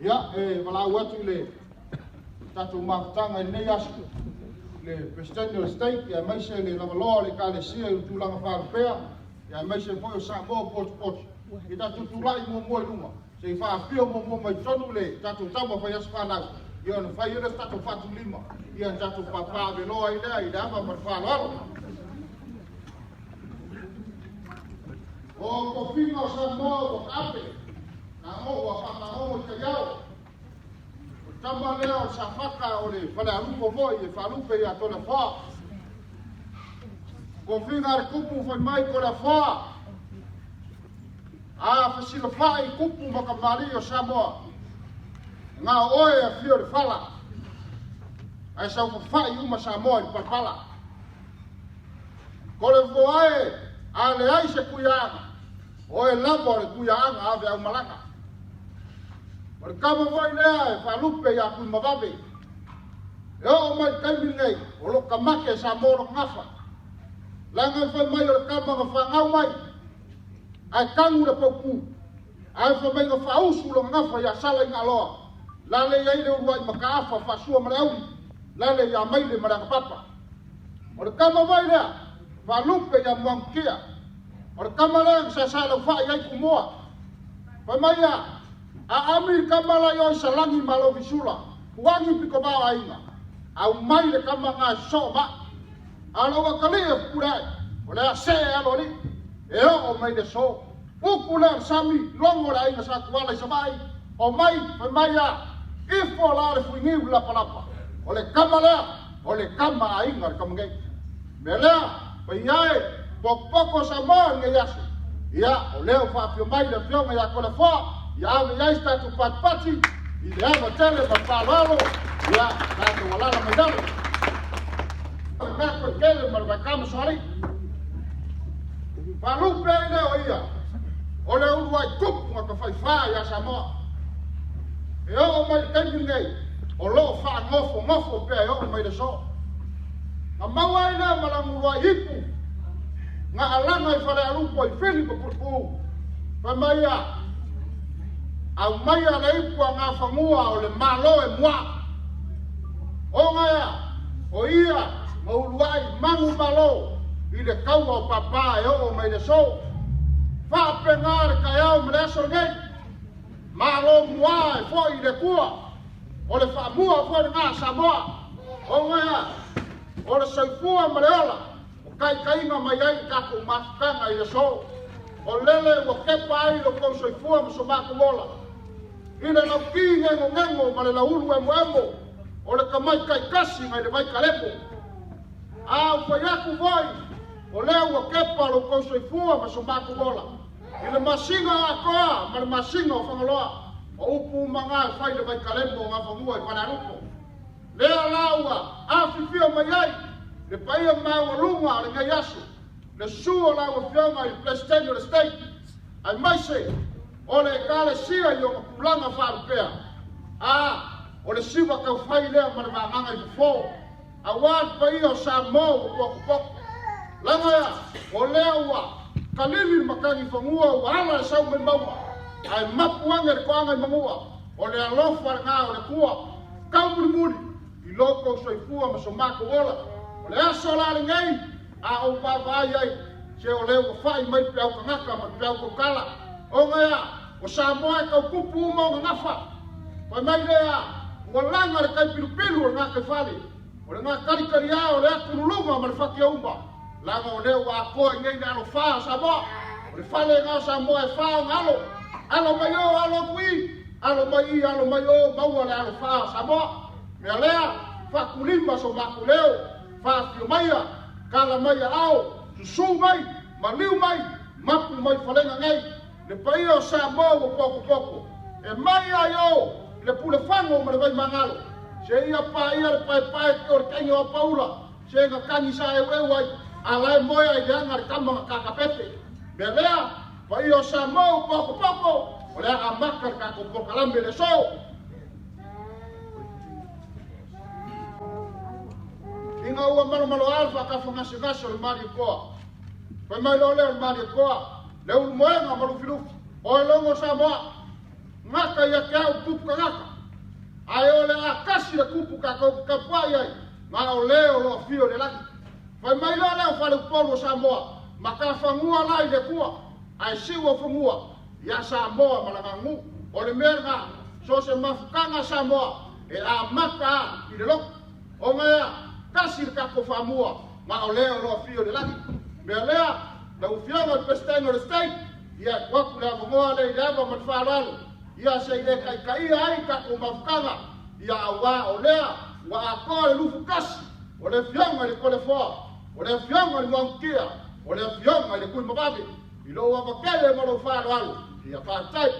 Ia, e valaau atu i le tatou mafutaga i lenei aso, le Peresetene o le Stake, aemaise le lavaloa o le Ekalesia i tulaga faalupea, aemaise foi o Samoa ua potopoto, ia tatou tulai muamua i luga, se i faafio muamua mai totonu le tatou tama fai aso fanau, ia ona fai ai lea o se tatou faatulima, ia ona tatou papaaveloa ai lea i le ava ma le faaaloalo. O tofiga o Samoa ua taape, tago ua faataogo i taiao. O le tama lea o le Safata o le Falealupo foi e faalupe ia Toleafoa. Tofiga a le tupu fai mai Toleafoa. A fesilafai tupu ma tamalii o Samoa, na o oe e afio i le fala, ae saofafai uma Samoa i le palapala. Toleafoa e, a leai se tuiaaga, o oe lava o le tuiaaga ave aumalaga. O le tama foi lea e faalupe ia Tuimavave. E oo mai le taimi lenei, o lo tamake Samoa o gafa. Leaga e fai mai o le tama na fanau mai, ae tanu le pauku. Ae fai mai na faausu lona gafa ia Sala i Galoa. Lale i ai le uluai mataafa faasua ma le auli, lale ia Maile ma le Agapapa. O le tama foi lea, faalupe ia Muagututia. O le tama lea na sasaa laufai ai Tumua. Fai mai ia, a ami le tama la i o i Salani ma Lovisula, tuani pito vao aiga, aumai le tama na e sosoo mai. A o lou atalii e pupule ai, o le a see alo alii, e oo mai le aso. Upu lea o le sami, logo le aiga sa Tuala i Savaii, omai, fai mai ia, ifo la le fuiniu i lapalapa. O le tama lea, o le tama aiga le tama nei. Mea lea, paia e, pokopoko Samoa i lenei aso. Ia, o lea ua faafio mai le afioga ia Toleafoa, ia ave i ai se tatou patipati i le ava tele ma le faaaloalo, ia, tatou alala mai lalo. O le tatou tele ma le vaitama soalii. Faalupe ai lea o ia, o le uluai tupu na tafaifā ia Samoa. E oo mai le taimi lenei, o lo o faanofonofo pea e oo mai le aso. Na maua ai lea ma lana uluai ipu, na alaga i Falealupo i Fili ma Pulepu. Fai mai ia, aumaia le ipu a Gafanua o le Malo e muaa. Ona ea, o ia na uluai manu malo i le taua o Papa e oo mai le aso. Faapena le taeao ma le aso lenei. Malo muaa e foi i le Atua. O le faamua foi lena a Samoa. Ona ea, o le soifua ma le ola o taitaiga mai ai le tatou mafutaga i le aso. O lele ua tepa ai lo tou soifua ma so matou ola. I le lauti negonego ma le laulu emoemo o le tamaitai tasi nai le vai kalebo. A ua fai atu foi, o lea ua tepa lo tou soifua ma so matou ola. I le masina o Atoa ma le masina o Fagaloa, o upu uma na e fai le vai kalebo o Gafanua i Falealupo. Lea la ua afifio mai ai le paia maualuga o lenei aso, le susu o lau Afioga i le Peresetene o le Stake, aemaise o le Ekalesia i ona tulaga faalupea, a o le siva taufai lea ma le vagaga i fofo, aua le paia o Samoa ua potopoto. Leaga ea, o lea ua kalili le matagi fanua ua ala le sau mai mauga, ae mapu ane le toaga i manua, o le alofa lena o le Atua. Tau mulimuli i lo outou soifua ma so matou ola. O le aso la lenei a ou vaavaai ai, se o lea ua fai mai le peau tagata ma le peau tautala. Ona ea, o Samoa e tau tupu uma ona gafa. Fai mai lea, ua laga le tai pilupilu o le gataifale, o le gatalitaliā o le atu luluga ma le fatiauma, laga o lea ua atoa i nei le alo fā o Samoa. O le fale lena o Samoa e fā ona alo, alo mai o, alo atu i, alo mai i, alo mai o, maua le alo fā o Samoa. Mea lea, faatulima so matou leo, faafio maia, kala mai aao, susu mai, maliu mai, mapu mai falega nei, le paia o Samoa ua potopoto. E mai ai o i le pulefago ma le vaimagalo, seia paia le paepae o le taiga o Apaula, se na tagi sa eueu ai, a la e moe ai le aga le tama na kakapepe. Mea lea, paia o Samoa ua potopoto, o le a amata le tatou polokalame i le aso. Ina ua malomaloa le faatafagasegase o le Malietoa, fai mai loa lea o le Malietoa, le ulumoega ma Lufilufi, oe logo Samoa, Gata ia te au kupu tagata, ae o le a tasi le kupu tatou te tapuai ai, na o le o lo o afio i le lagi. Fai mai loa lea o faleupolu o Samoa, matafanua la i le Atua, ae siu o fanua ia Samoa ma lana aganuu. O le mea lena, so o se mafutaga a Samoa e amata a i le lotu, ona e a? Tasi le tatou faamua, na o le o lo o afio i le lagi. Mea lea, lau Afioga i le Peresetene o le State, ia e tuu atu le avanoa lea i le ava ma le faaaloalo, ia se i e taitaia ai tatou mafutaga, ia auā o lea ua atoa le 21 o le Afioga i le Toleafoa, o le Afioga i le Muagututia, o le Afioga i le Tuimavave. I lou ava tele ma lou faaaloalo, ia faafetai.